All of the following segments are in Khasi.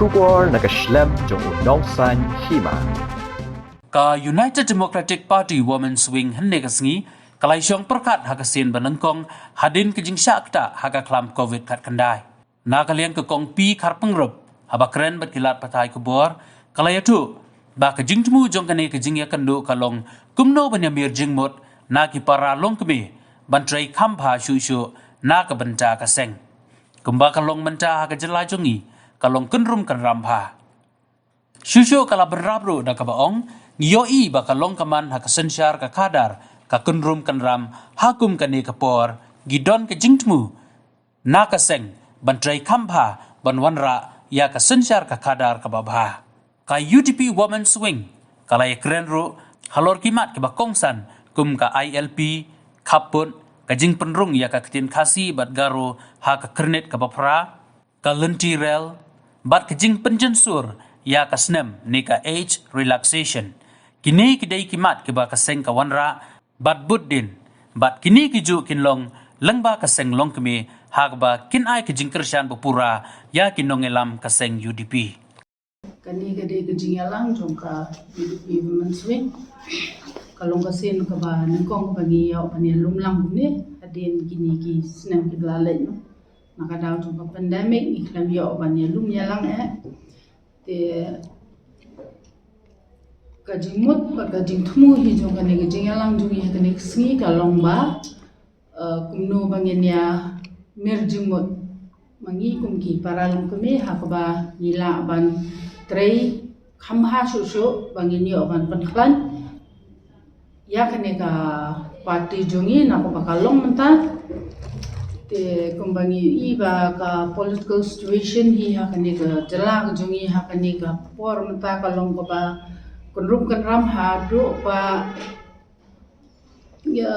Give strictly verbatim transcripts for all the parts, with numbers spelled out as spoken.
Khubor na ka shlem jong u Nongsaiñ Hima. Ka United Democratic Party Women's Wing hynne ka sngi ka la ïashong pyrkhat ha ka sien ba nyngkong hadien ka jingshah ktah ha ka khlam covid khatkhyndai. Na ka liang ka Kong P Kharpyngrope, haba kren bad ki lad pathai khubor, ka la ïathuh ba ka jingthmu jong kane ka jingïakynduh ka long kumno ban ïamir jingmut na ki para longkmie ban trei kham bha shuh shuh na ka bynta ka seng. Kumba ka long mynta ha ka jylla jong ngi, ka long kynrum kynram bha. Shuh shuh ka la bynrap ruh da kaba ong, ngi ïohi ba ka long ka man ha ka synshar ka khadar ka kynrum kynram, ha kum kane ka por ngi don ka jingthmu na ka seng ban trei kham bha ban wanrah ïa ka synshar ka khadar kaba bha. Ka U D P Women's Wing ka la ïakren ruh halor ki mat kiba kongsan kum ka I L P, khappud, ka jingpynrung ïa ka ktien Khasi bad Garo ha ka kyrnit kaba phra, ka lynti rel, bad ka jingpynjynsur ïa ka snem ne ka age relaxation. Kine ki dei ki mat kiba ka seng ka wanrah bad bud dien, bad kine ki juh kin long lyngba ka seng longkmie, ha kaba kin ai ka jingkyrshan ba pura ïa ki nongïalam ka seng U D P. Kane ka dei ka jingïalang jong ka U D P Women's Wing. Ka long ka sien kaba nyngkong kaba ngi ïoh ban ïalum lang kumne hadien kine ki snem kiba la leit, no. Na ka daw jong ka pandemic ngi khlem ïoh ban ïalum ïalang eh. Te ka jingmut bad ka jingthmu hi jong kane ka jingïalang jong ngi ha kane ka sngi ka long ba, eh, kumno ba ngin ïamir jingmut ma ngi kum ki para longkmie, ha kaba ngi lah ban trei kham bha shuh shuh ba ngin ïoh ban pynkhlaiñ ïa kane ka party jong ngi na kaba ka long mynta. Te kumba ngi ïohi ba ka political situation hi ha kane ka jylla ka jong ngi ha kane ka por mynta ka long kaba kynrum kynram haduh ba, ïa,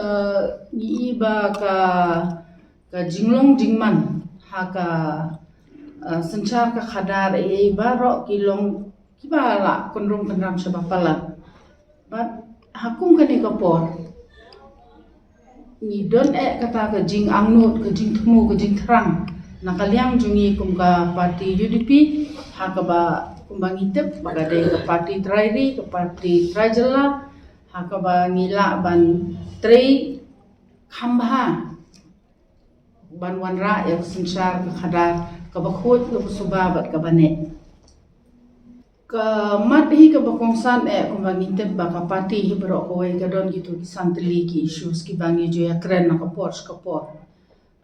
ngi ïohi ba ka, ka jinglong jingman ha ka, eh, synshar ka khadar, eh, baroh ki long kiba la kynrum kynram shaba palat. Bad ha kum kane ka por ngi don eh kata ka jingangnud, ka jingthmu, ka jingthrang na ka liang jong ngi kum ka party U D P, ha kaba kumba ngi tip ba ka dei ka party trai ri, ka party trai jylla, ha kaba ngi lah ban trei kham bha ban wanrah ïa ka synshar ka khadar kaba khuid, kaba suba bad kaba neh. Ka mat hi kaba kongsan eh kumba ngi tip ba ka party hi baroh kawei ka don kito ki san tylli ki issues kiba ngi ju ïakren na ka por sha ka por.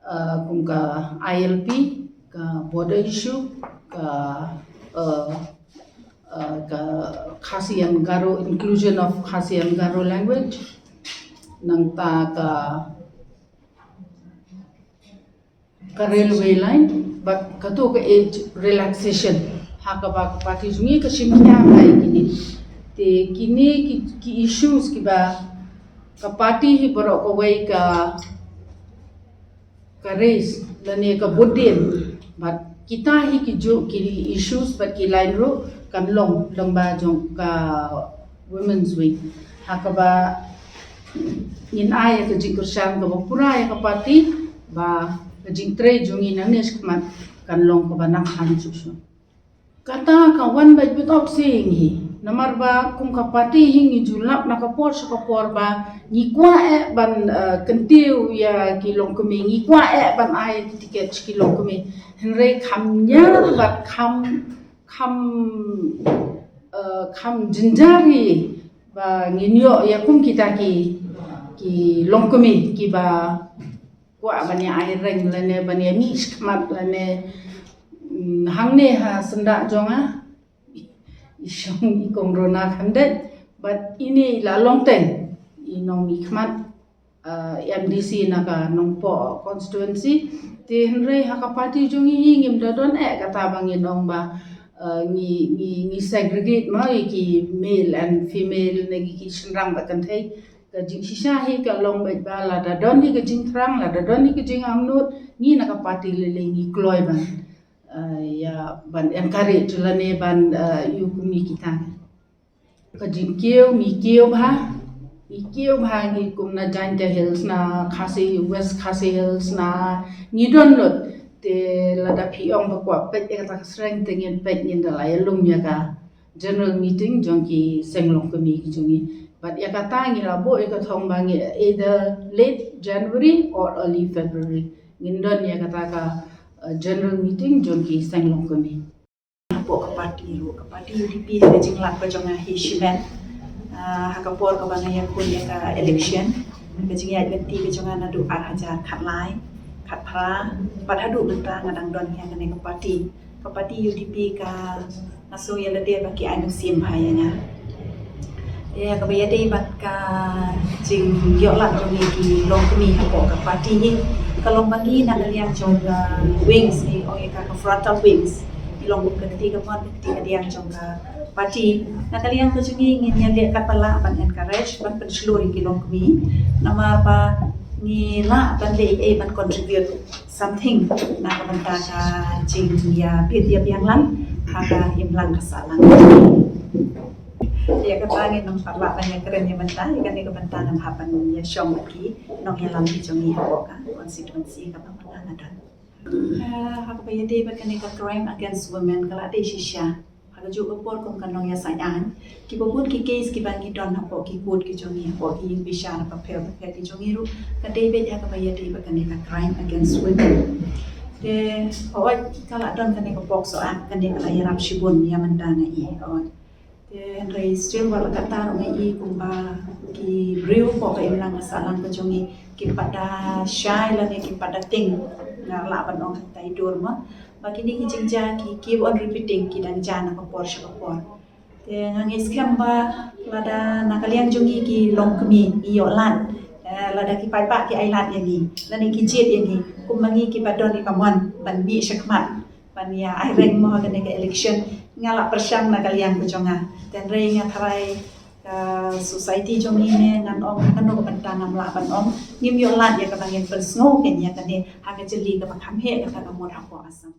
Eh, kum ka I L P, ka border issue, ka, eh, eh, ka Khasi and Garo, inclusion of Khasi and Garo language, nangta ka ka railway line, bad kato ka age relaxation. Ha kaba ka party jong ngi ka shim khia bha ïa kine. Te kine ki, ki issues kiba ka party hi baroh kawei ka, ka raise lane ka bud dien. Bad kita hi ki juh ki issues bad ki line ruh kan long lyngba jong ka Women's Wing. Ha kaba ngin ai ïa ka jingkyrshan kaba pura ïa ka party ba ka jingtrei jong ngi nangne shakhmat kan long kaba nang khlaiñ shuh shuh. Kata ka wan bad without saying hi. Namar ba kum ka party hi ngi ju lap na ka por sha ka por ba ngi kwah eh ban, eh, kyntiew ïa ki longkmie, ngi kwah eh ban ai ïa ki tiket sha ki longkmie. Hynrei kham ñiar bad kham, kham, eh, kham jynjar hi ba ngin ïoh ïa kum kita ki, ki longkmie kiba kwah ban ïa ai reng lane ban ïa mih shakhmat lane, mm, hangne ha syndah jong nga i shong i Kong Rona Khandeit, bad ine i la long teng i nongmihkhmat, uh, M D C na ka Nongpoh constituency. Te hynrei ha ka party jong ngi hi ngim da don eh kata ba ngin ong ba, uh, ngi, ngi, ngi segregate mo ïa ki male and female ne ki, ki shynrang bad kynthei. Ka jingshisha hi ka long beit ba lada don hi ka jingthrang, lada don hi ka jingangnud, ngi na ka party lei lei ngi kloi ban, uh, ïa ban encourage lane ban, uh, ïa kum ngi kita. Ka jingkiew, ngi kiew bha, ngi kiew bha ngi kum na Jaintia Hills, na Khasi, West Khasi Hills, na ngi don lut. Te lada phi ong ba kwah peit ïa kata ka shrine te ngin peit, ngin da la ïalum ïa ka general meeting jong ki seng longkmie ki jong ngi. Bad ïa kata ngi la buh ïa ka thong ba ngi either late January or early February ngin don ïa kata ka, uh, general meeting jong ki seng longkmie. Hapoh ka party ruh, ka party U D P ha ka jinglap ka jong nga hi shimet, ah, ha ka por kaba nga ïakhun ïa ka election, ka jingïaid lynti ka jong nga naduh ar hajar khatlai, khatphra bad haduh mynta nga dang don hi ha kane ka party. Ka party U D P ka, nga sngew ïa lade ba ki ai mynsiem bha ïa nga. Ïa kaba ïadei bad ka jingïoh lad jong ngi ki longkmie hapoh ka party hi, ka long ba ngi na ka liang jong ka wings, ngi ong ïa ka ka frontal wings, ngi long kum ka kti kamon, ka kti kadiang jong ka party. Na ka liang ka jong ngi ngin ïaleh katba lah ban encourage, ban pynshlur ïa ki longkmie. Namar ba ngi lah ban leh ei ei ban contribute something na ka bynta ka jingïabit ïabiang lang ha ka imlang ka sahlang. Ïa kata ngin ym pat lah ban ïakren ïa mynta, ïa kane ka bynta ngam hap ban ïashong bad ki nongïalam ki jong ngi hapoh ka constituency kaba nga don. Ah, ha kaba ïadei bad kane ka crime against women ka la dei shisha. Ha kajuh ka por kum ka nongïasaid aiñ, kiba bun ki case kiba ngi don hapoh ki court ki jong ngi, hapoh ki ïing bishar bapher bapher ki jong ngi ruh ka dei beit ha kaba ïadei bad kane ka crime against women. Te hooid ka la don kane ka POCSO Act, kane ka la ïarap shibun ïa mynta nga i, hooid. Te hynrei still wat la katta ruh nga i kumba ki briew hapoh ka imlang ka sahlang ka jong ngi kim pat da shai lane kim pat da tieng, nga lah ban ong ha kata i dur mo. Ba kine ki jingjia ki keep on repeating, ki dang jia na ka por sha ka por. Te nga ngeit skhem ba lada na ka liang jong ngi ki longkmie ngi ïoh lad, eh, lada ki paidbah ki ai lad ïa ngi lane ki jied ïa ngi, kumba ngi kiba don ïa ka mon ban mih shakhmat ban ïa ai reng mo ha kane ka election, nga la pyrshang na ka liang ka jong nga. Te hynrei nga tharai ka society jong ngi ne ngan ong ha kano ka bynta ngam lah ban ong, ngim ïoh lad ïa kaba ngin pynsngew kein ïa kane ha ka jylli kaba kham heh kata ka mut hapoh Assam.